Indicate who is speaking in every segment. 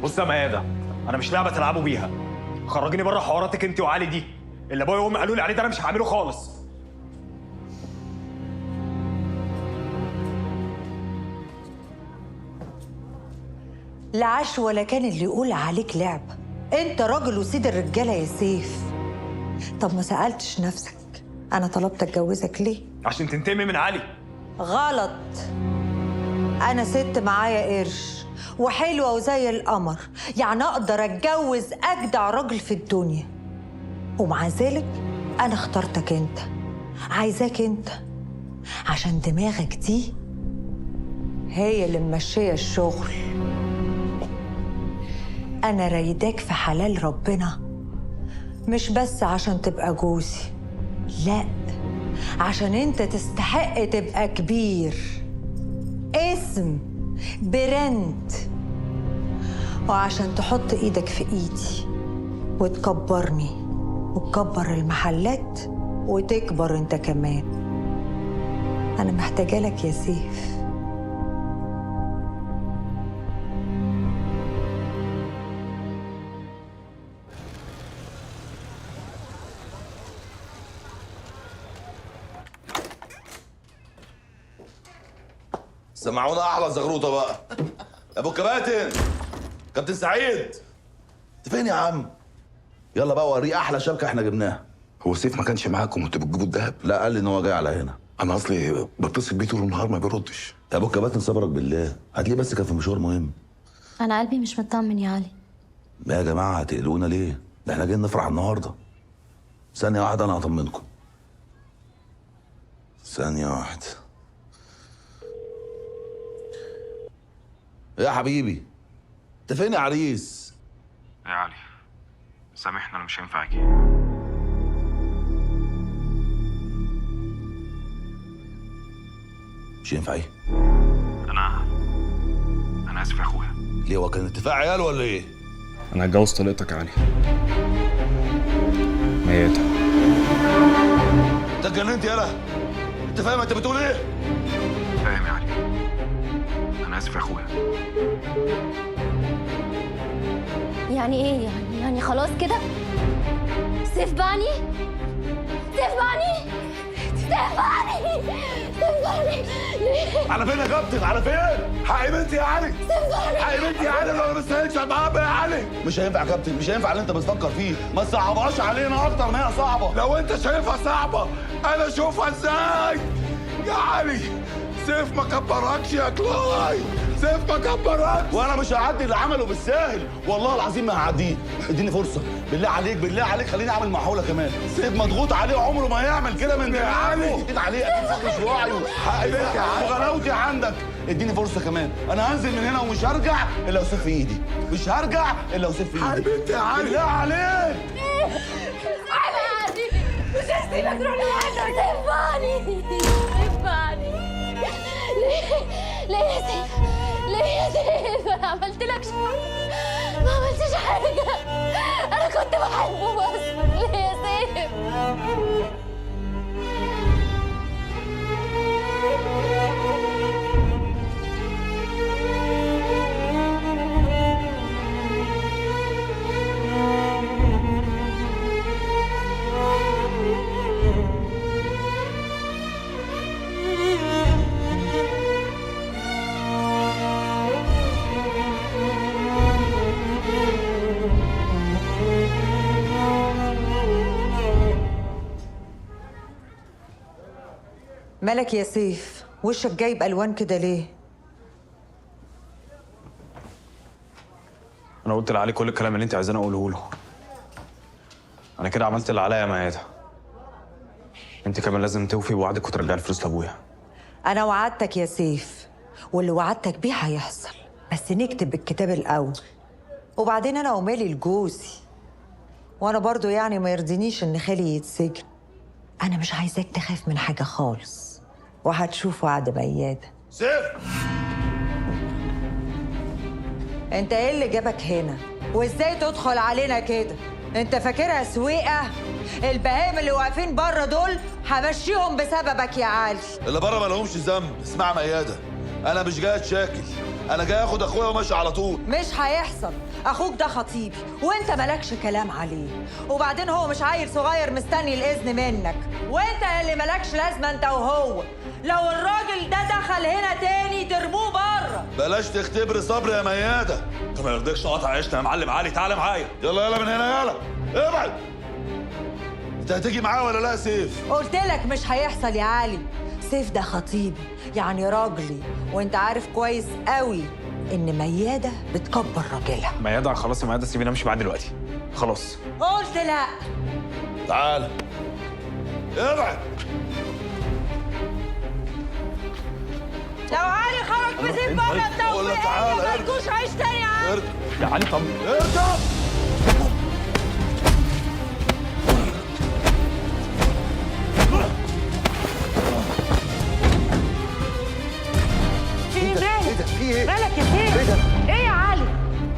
Speaker 1: بص يا ميادة، انا مش لعبه تلعبوا بيها. خرجيني بره حواراتك انت وعلي دي. اللي ابويا وامي قالوا لي عليه ده انا مش هعمله خالص.
Speaker 2: لا عاش ولا كان اللي يقول عليك لعبة. انت راجل وسيد الرجالة يا سيف. طب ما سألتش نفسك انا طلبت اتجوزك ليه؟
Speaker 1: عشان تنتقمي من علي.
Speaker 2: غلط. انا ست معايا قرش وحلوة وزي القمر، يعني اقدر اتجوز اجدع راجل في الدنيا، ومع ذلك انا اخترتك انت، عايزاك انت عشان دماغك دي هي اللي ممشية الشغل. أنا رايداك في حلال ربنا، مش بس عشان تبقى جوزي، لا، عشان أنت تستحق تبقى كبير، اسم، brand، وعشان تحط إيدك في إيدي وتكبرني وتكبر المحلات وتكبر أنت كمان. أنا محتاجة لك يا سيف.
Speaker 3: سمعونا احلى زغروطه بقى. ابو الكباتن، كابتن سعيد، انت فين يا عم؟ يلا بقى وريه احلى شبكة احنا جبناها.
Speaker 4: هو سيف ما كانش معاكم وانتوا بتجيبوا الذهب؟
Speaker 3: لا، قال لي ان هو جاي على هنا.
Speaker 4: انا اصلي بتصل بيه طول النهار ما بيردش.
Speaker 3: يا ابو الكباتن صبرك بالله، هتلاقيه بس كان في مشوار مهم.
Speaker 5: انا قلبي مش مطمن يا علي.
Speaker 3: لا يا جماعة هتقلقونا ليه؟ ده احنا جايين نفرح النهارده. ثانية واحدة انا هطمنكم. ثانية واحدة. يا حبيبي انت فين يا عريس؟
Speaker 6: يا علي سامحني، انا مش هينفع اجي.
Speaker 3: مش هينفع ايه؟
Speaker 6: انا اسف يا اخويا.
Speaker 3: ليه، هو كان اتفاق عيال ولا ايه؟
Speaker 6: انا هتجوز طليقتك يا علي، ميادة.
Speaker 3: انت اتجننت يالا؟ انت فاهم انت بتقول ايه؟
Speaker 6: فاهم يا علي، انا اسف يا اخويا.
Speaker 5: يعني ايه يعني خلاص كده؟ سيف بعني، سيف بعني، سيف بعني، سيف بعني. ليه؟
Speaker 3: على فين يا كابتن؟ على فين؟ حق بنتي يا علي، حق بنتي يا علي، لو ما استاهلش هتعاقب يا علي. مش هينفع يا كابتن، مش هينفع اللي انت بتفكر فيه، ما تصعبهاش علينا اكتر ما هي صعبة.
Speaker 4: لو انت شايفها صعبة انا اشوفها ازاي يا علي؟ سيف ما كبركش يا كلاي، سيف ما كبركش.
Speaker 3: وانا مش هعدي اللي عمله بالساهل، والله العظيم ما هعديه. اديني فرصة بالله عليك، بالله عليك خليني اعمل محاولة كمان. سيف مضغوط عليه، عمره ما يعمل كده من دماغه. اكيد عليه، اكيد سيف مش وعيه.
Speaker 4: حق بنتي يا علي،
Speaker 3: وغلاوتي عندك. اديني فرصة كمان، انا هنزل من هنا ومش هرجع الا وسيف في ايدي، مش هرجع الا وسيف في ايدي.
Speaker 4: حق بنتي يا علي،
Speaker 3: بالله عليك.
Speaker 5: علي مش هسيبك تروح لوحدك. سيف بعني، سيف بعني. ليه؟ ليه يا سيف؟ ليه يا سيف؟ انا عملت لك شيء؟ ما عملتش حاجة، أنا كنت بحبه بس. ليه يا سيف؟
Speaker 2: مالك يا سيف؟ وشك جايب الوان كده ليه؟
Speaker 6: انا قلت لعلي كل الكلام اللي انت عايزاني اقوله له. انا كده عملت اللي عليا يا ميادة. انت كمان لازم توفي بوعدك وترجعي الفلوس لابويا.
Speaker 2: انا وعدتك يا سيف، واللي وعدتك بيه هيحصل، بس نكتب الكتاب الاول. وبعدين انا ومالي لجوزي، وانا برضو يعني ما يرضينيش ان خالي يتسجن. انا مش عايزاك تخاف من حاجة خالص، وهتشوف وعد ميادة.
Speaker 3: سيف،
Speaker 2: انت ايه اللي جابك هنا؟ وازاي تدخل علينا كده؟ انت فاكرها سويقه؟ البهايم اللي واقفين بره دول همشيهم بسببك يا علي.
Speaker 3: اللي بره ما لهمش ذنب. اسمع ميادة، انا مش جاي اتشاكل، انا جاي اخد اخويا وماشي على طول.
Speaker 2: مش هيحصل. اخوك ده خطيبي وانت مالكش كلام عليه، وبعدين هو مش عيل صغير مستني الاذن منك، وانت اللي مالكش لازمه انت وهو. لو الراجل ده دخل هنا تاني ترموه بره.
Speaker 3: بلاش تختبر صبر يا مياده.
Speaker 1: انت ما يرضيكش قطع عيشنا يا معلم علي. تعالى معايا.
Speaker 3: يلا يلا من هنا، يلا ابعد. انت هتيجي معايا ولا لا يا سيف؟
Speaker 2: قلت لك مش هيحصل يا علي. سيف ده خطيبي يعني راجلي، وانت عارف كويس قوي ان مياده بتكبر راجلها.
Speaker 6: مياده خلاص يا مياده، سيبيني امشي معاه دلوقتي خلاص.
Speaker 2: قلت لا.
Speaker 3: تعالى ابعد.
Speaker 2: لو علي خرج بسيف بره التوفيقيه مالكوش عيش تاني يا علي.
Speaker 1: يا علي طب
Speaker 3: اركب.
Speaker 7: في ايه؟ مالك؟ في ايه؟ مالك يا سيف؟ ايه ده؟ ايه يا علي؟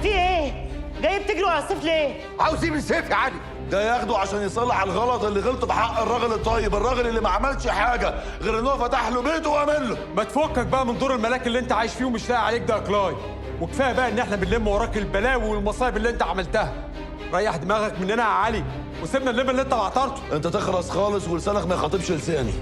Speaker 7: في ايه؟ جاي بتجري ورا سيف ليه؟
Speaker 4: عاوز ايه من سيف يا علي؟
Speaker 3: ده ياخده عشان يصلح الغلط اللي غلطه في حق الراجل الطيب، الراجل اللي ما عملش حاجة غير ان هو فتح له بيته وامن له.
Speaker 8: ما تفكك بقى من دور الملاك اللي انت عايش فيه ومش لاقي عليك ده يا كلاي، وكفاية بقى ان احنا بنلم وراك البلاوي والمصايب اللي انت عملتها. ريح دماغك مننا يا علي وسيبنا نلم اللي انت بعترته.
Speaker 3: انت تخرس خالص ولسانك ما يخاطبش لساني.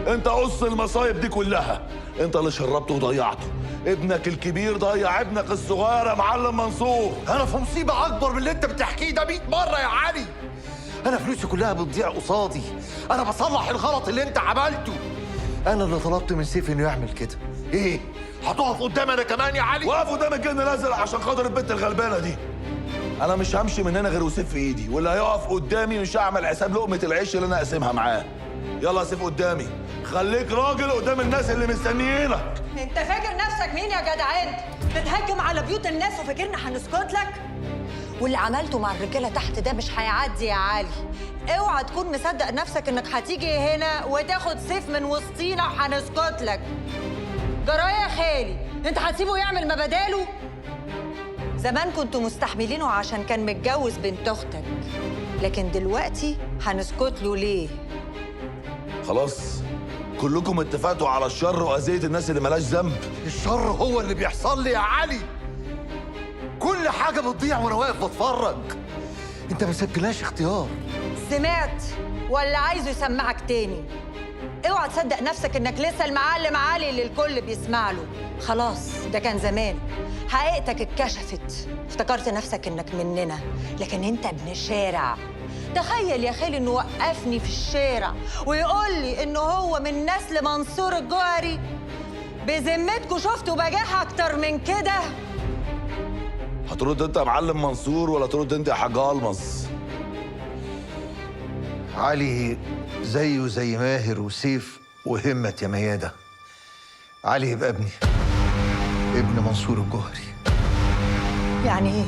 Speaker 3: انت قص المصايب دي كلها، انت اللي شربته وضيعته. ابنك الكبير ضيع ابنك الصغير يا معلم منصور.
Speaker 4: انا في مصيبة اكبر من اللي انت بتحكيه ده 100 مرة يا علي. انا فلوسي كلها بتضيع قصادي. انا بصلح الغلط اللي انت عملته. انا اللي طلبت من سيف انه يعمل كده. ايه؟ هتقف قدامي انا كمان يا علي؟
Speaker 3: واقف قدام الجن الازرق عشان خاطر البنت الغلبانه دي. انا مش همشي من هنا غير وسيف في ايدي، واللي هيقف قدامي مش هعمل حساب لقمة العيش اللي انا قاسمها معاه. يلا يا سيف قدامي، خليك راجل قدام الناس اللي مستنيينك.
Speaker 2: انت فاكر نفسك مين يا جدع؟ انت بتهجم على بيوت الناس وفاكرنا هنسكت لك؟ واللي عملته مع الرجالة تحت ده مش هيعدي يا علي. اوعى تكون مصدق نفسك انك هتيجي هنا وتاخد سيف من وسطينا وهنسكت لك. جرايه يا خالي، انت هتسيبه يعمل ما بداله؟ زمان كنتوا مستحملينه عشان كان متجوز بنت اختك، لكن دلوقتي هنسكت له ليه؟
Speaker 3: خلاص كلكم اتفقتوا على الشر واذية الناس اللي مالهاش ذنب.
Speaker 4: الشر هو اللي بيحصل لي يا علي. كل حاجة بتضيع وانا واقف بتفرج. انت ما سبتلناش اختيار.
Speaker 2: سمعت ولا عايزه يسمعك تاني؟ اوعى تصدق نفسك انك لسه المعلم علي اللي الكل بيسمع له. خلاص ده كان زمان، حقيقتك اتكشفت. افتكرت نفسك انك مننا، لكن انت ابن شارع. تخيل يا خالي انه وقفني في الشارع ويقول لي انه هو من نسل منصور الجوهري. بذمتكم شفتوا بجاحة اكتر من كده؟
Speaker 3: هترد انت يا معلم منصور ولا ترد انت يا حاج المص؟
Speaker 4: علي زيه زي ماهر وسيف وهمة يا ميادة. علي يبقى ابني، ابن منصور الجوهري.
Speaker 2: يعني ايه؟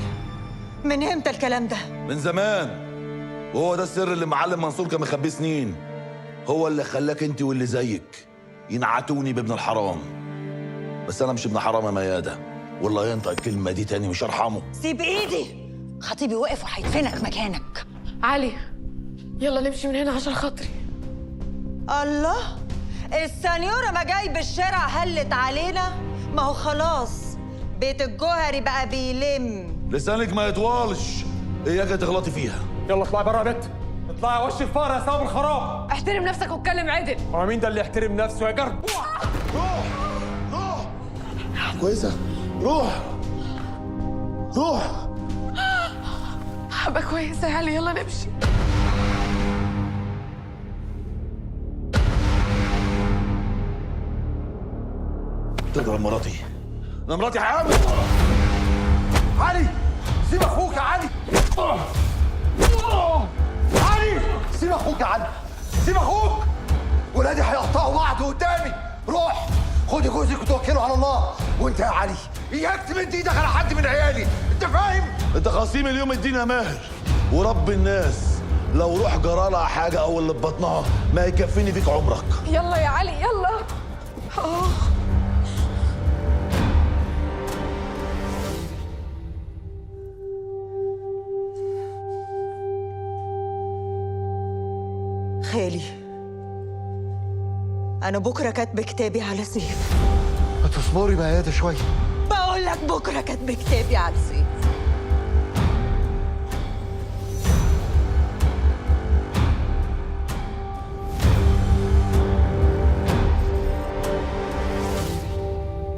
Speaker 2: من امتى الكلام ده؟
Speaker 3: من زمان، وهو ده السر اللي معلم منصور كان مخبيه سنين. هو اللي خلاك انت واللي زيك ينعتوني بابن الحرام. بس انا مش ابن حرام يا ميادة، والله ينطق الكلمة دي تاني مش هرحمه.
Speaker 2: سيب ايدي، خطيبي وقف وهيدفنك مكانك.
Speaker 5: علي يلا نمشي من هنا عشان خاطري.
Speaker 2: الله، السنيورة ما جاي بالشارع هلت علينا. ما هو خلاص بيت الجوهري بقى بيلم.
Speaker 3: لسانك ما يطولش، اياك تغلطي فيها.
Speaker 8: يلا اطلعي بره يا بت، اطلعي يا وش الفقر يا سبب الخراب.
Speaker 5: احترم نفسك واتكلم عدل.
Speaker 8: هو مين ده اللي يحترم نفسه يا جربوع؟
Speaker 3: روح روح كويسة، روح روح.
Speaker 5: هبقى كويسة يا علي، يلا نمشي.
Speaker 3: تضرب مراتي؟ انا مراتي حامل.
Speaker 4: علي سيب اخوك يا علي. علي سيب اخوك يا علي، سيب اخوك. ولادي هيقطعوا بعض قدامي. روح خدي جوزك وتوكلوا على الله. وانت يا علي اياك تمد ايدك على حد من عيالي، انت فاهم؟
Speaker 3: انت خصيم اليوم الدين يا ماهر، ورب الناس لو روح جرالها حاجة او اللي في بطنها ما يكفيني فيك عمرك.
Speaker 5: يلا يا علي يلا.
Speaker 2: خالي أنا بكرة كاتبة كتابي على سيف.
Speaker 4: ما تصبري ميادة شوية.
Speaker 2: بقول بكره كاتب كتابي على سيف.